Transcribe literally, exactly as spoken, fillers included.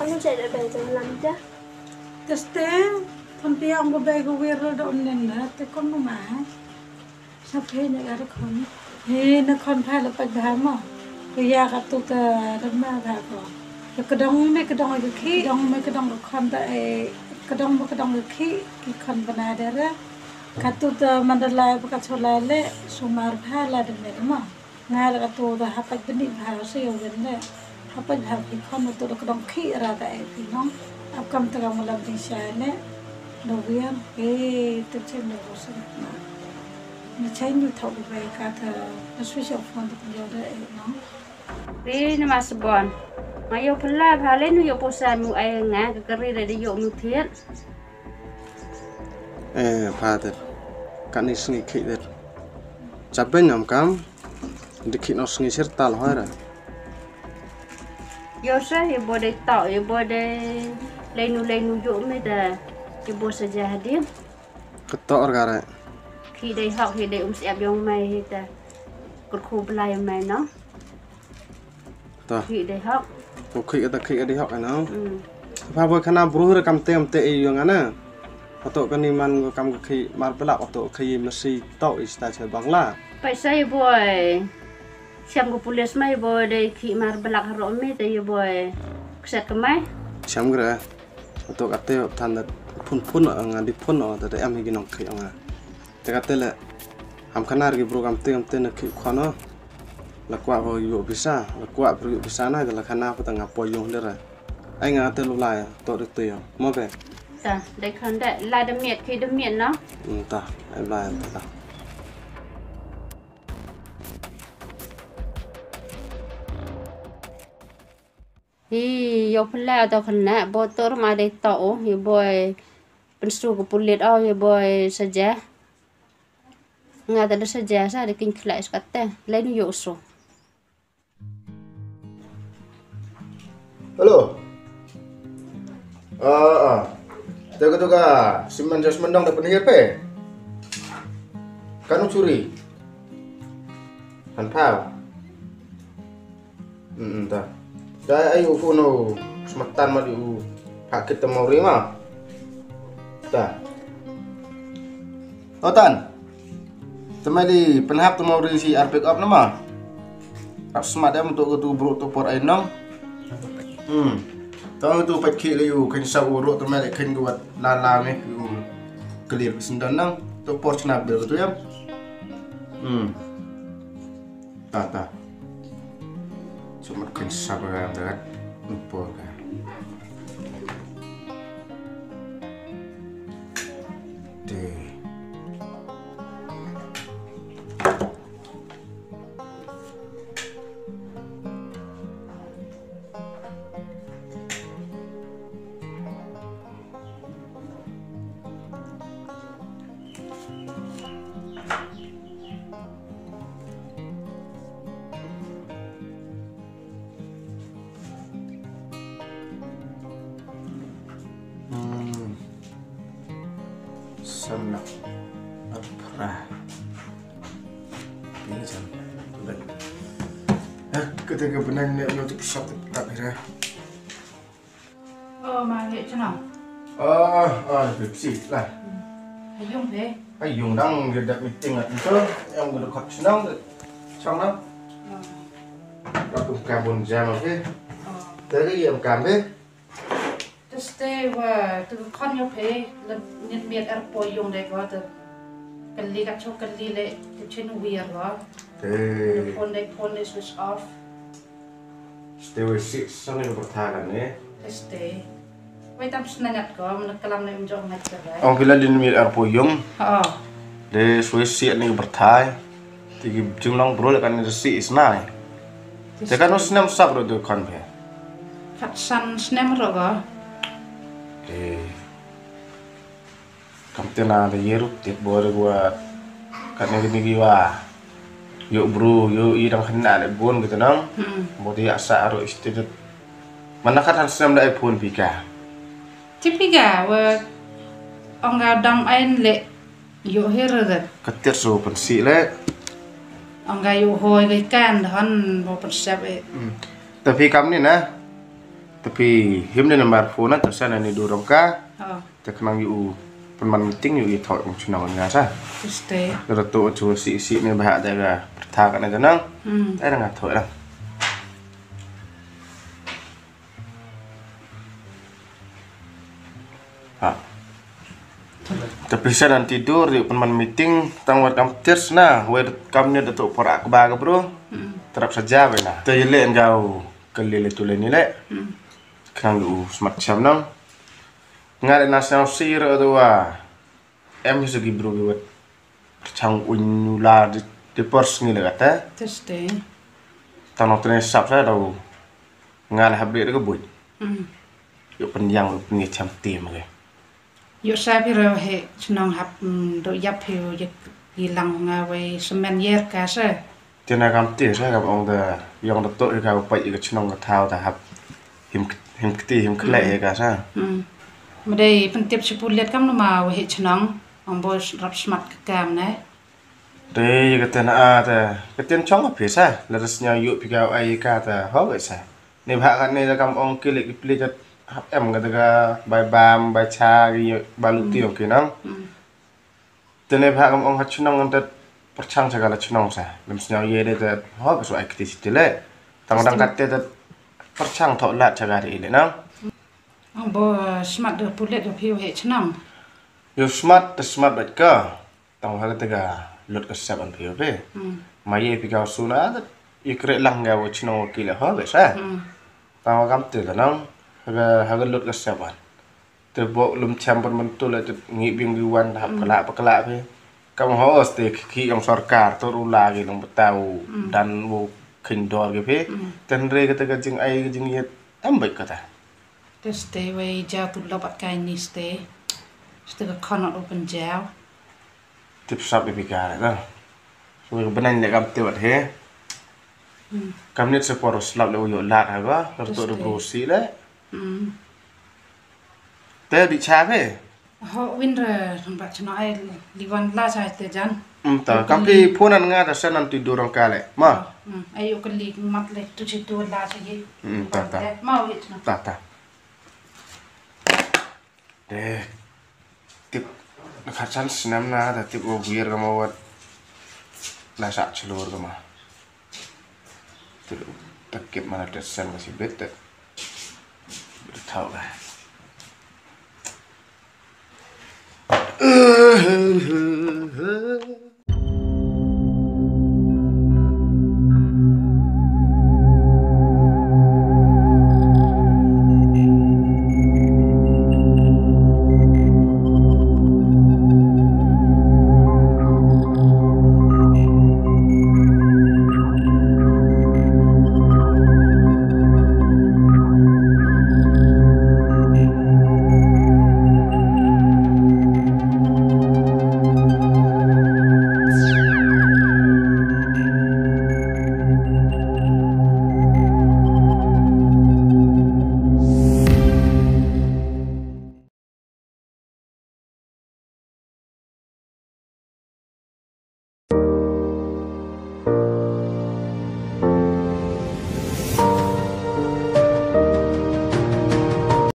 Ano cai da bai jong lam da. Teste, pun pia ong ba bai ka wir da um nen da, te kon nu ma. Sa phe ne ka da kon. He na kon pha la pat bha mo. Ko ya ka tu ta da ma bha ko. Ya ka dong me ka dong ka khi, dong me ka dong ka kon da e, ka dong me ka dong ka khi, ki kon bana da ra. Ka tu ta mandala ba ka chola le, sumar pha la da me da mo. Nga la ka tu da hapaj bni bha se yo wen le. Hapaj bha phi khon tu da ka dong khi ra da e phi nong. Ap kam ta ka ma lam phi sha ne. Do wian. E, tu chen do ko sa na. Ni chen yu thau bai ka ta. Na swi sha phone tu yo da e nong. Ri na ma sabon. Nga yo pala bha le nu yo posa nu ai nga ka kari da yo nu thiet. Eh, pha ter. Ka ni sngi khi ter. Chaben nam kam. Di khi no sngi sir tal hoi ra. Yo sa, yo bo de tau, yo bo de lenu lenu yo me da. Yo bo sa ja hadin. Ka to or gare. Khi de hok, khi de um siap yong mai hi ta. Kur khu blai mai no. Ta. Khi de hok. Ko khi ka ta khi ka de hok ano. Hmm. Pha boi khana bru re kam te kam te e yong ana. Pato kani man ko kam ka khi mar belak pato khi masi to i sta che bangla. Paisa i boi. Siam ko pulis mai boi de khi mar belak haro me te i boi. Kset ke mai. Siam gre. Pato kate than da phun phun nga di phun o da em hi ginong khi nga. Te kate le. Ham khana re ki bru kam te kam te na khi khon o. La kwah ba yu bisa, la kwah ba yu bisa na da la khana pa ta nga poi yung dera. Ai nga te lu lai to de te yo. Mo be. Ta, de khan de la de miet khi de miet no. Hmm, ta, ai lai ta. Hi, yo pala to khana bo tor ma de to o, hi boi. Pensu ko pulit o, hi boi saja. Nga ta da saja sa de kin khlai skatte. Lai nu yo so. Hello. Ah, ah. Te ka tu ka siman jas mendong da penir pe. Kanu curi. Han pau. Hmm, ta. Da ai u phone u smatan ma di u pakit ta mau rima. Ta. Otan. Tama di penhap tama uri si ar pick up nama. Ap smat em tu tu bro tu por ai nong. Hmm. Tang tu pat khi le yu kan sa uru tama le kan guat la la me yu clear sendan nang. Tu por chna bil tu em. Hmm. Ta ta. Sumat kan sa ba ta. Por ka. Te. Hmm. Samla. Apra. Ini sam. Hah, kita ke benang ni lo tu shop tak kira. Oh, ma ngi chnong. Ah, ah, Pepsi lah. Ayung phe. Ayung dang dia dak meeting lah tu. Yang udah kat senang tu. Sang lah. Aku kabun jam, okay. Tadi yang kambe. Te stay wa tu khon yo phe le nit miet ar po yung de ko te. Kali ka chok kali le te chen wir ko. Te. Phone de phone de switch off. Stay with six, sana ka pyrthai kan ne? Stay. Wei tam snangat ko, mana kalam ne mjong ngat cerai. Ong kila din mi arpo yung. Oh. De switch si ne ka pyrthai. Tiki jumlang bro kan ne si isnai. Te kan snam sap ro de kan be. Kat san snam ro ko. De. Kam tena da yeru tit bore gua. Kat ne gini giwa. Yo bro, yo i dang kena le bon gitu nang. Hmm. Bodi asa aro istidet. Mana kat han snam da iPhone pika. Ti pika wa ong ga dang ain le yo hir dat. Katir so pensi le. Ong ka ïoh hoi ka kan don bo pynsep eh. Hmm. Tapi kam ni na. Tapi him ni number phone na, ta sa na ni durong ka. Oh. Te khnang ïoh u pynman meeting ïoh i thok ong chnong nga sa. Tiste. Ka tu chu si si ni ba da ga pertha ka na janang. Hmm. Te nga thok lang. Ha. Tapi sa nanti dur di pynman meeting tang wat kam tirs na, wei kam ni da tu por ak ba ka bro. Hmm. Terap saja wei na. Te ile engau kali le tu le ni le. Hmm. Khnang du smat cham nang. Nga le na sa sir adua. Em hi sagi bru ki wat. Perchang uin nula di, di pers ngi le kata. Tiste. Tang nong tene sap sa dau. Nga le hap de ka buit. Hmm. Ïoh pyndiang ïoh pyndiang cham tim ke. Ïoh sa phi re he chnong hap, mm, do yap phi ïoh ïa ki lang nga wei semen yer ka sa. Te na kam te sa kam ong da yong da to ka pai ka chnong ka thau da hap him him kti him khleh ka sa. Hmm. Mdei pyntip chi pulet kam no ma wei chnong ong bo rap smat ka kam ne. Te ka ten a te ka ten chong phi sa la da snya yu phi ka ai ka ta ho ka sa. Ne bha ka ne da kam ong ki le ki pli ka hap em ka da ka bai bam bai cha ki ba lu ti ong ki nang. Hmm. Te ne bha kam ong ha chnong ngan tat perchang sa ka la chnong sa. Lem sñiaw ye de tat ho ka su ai kti si te le. Tang dang kat te tat perchang thok lat sa ka ri le nang. Ang bo smat de pulet de piu he chnong. Yo smat te smat bat ka. Tang ha ka te ka lut ka sep an piu pe. Hmm. Ma ye pi ka su na tat. Ye kre lang ga wo chnong wo ki le ho be sa. Hmm. Tang wa kam te ka nang. Ha ka, ha ka lut ka sep an. Te bok lum cham pynmyntul te ngi bing bi wan hap kala pa kala phi. Kam hos te khi yong sorkar to rula ki nong betau dan wo khindor ki phi. Ten re kata ka jing ai ka jing yet am baik kata. Te stay wei ja tu lobat kai ni stay. Stay ka khonot open jaw. Tip sap ipi ka re ta. So ka benang ne kam te wat he. Kam nit se por slap le u yo lat ha ba. Kar to ru si le. Hmm. Te di cha phi. Ho win re thong ba chno ai li wan la cha te jan. Hmm, ta kam phi phone an nga ta sen an ti durong ka le. Ma. Hmm, ai yo ka li mat le tu chi tu la cha ye. Hmm, ta ta. Ma wi chno. Ta ta. Te tip na khat san snem na ta tip o buir ka ma wat. Na sa chlur ka ma. Te ta kip mana te sen ka si bit te. Bit thau ka.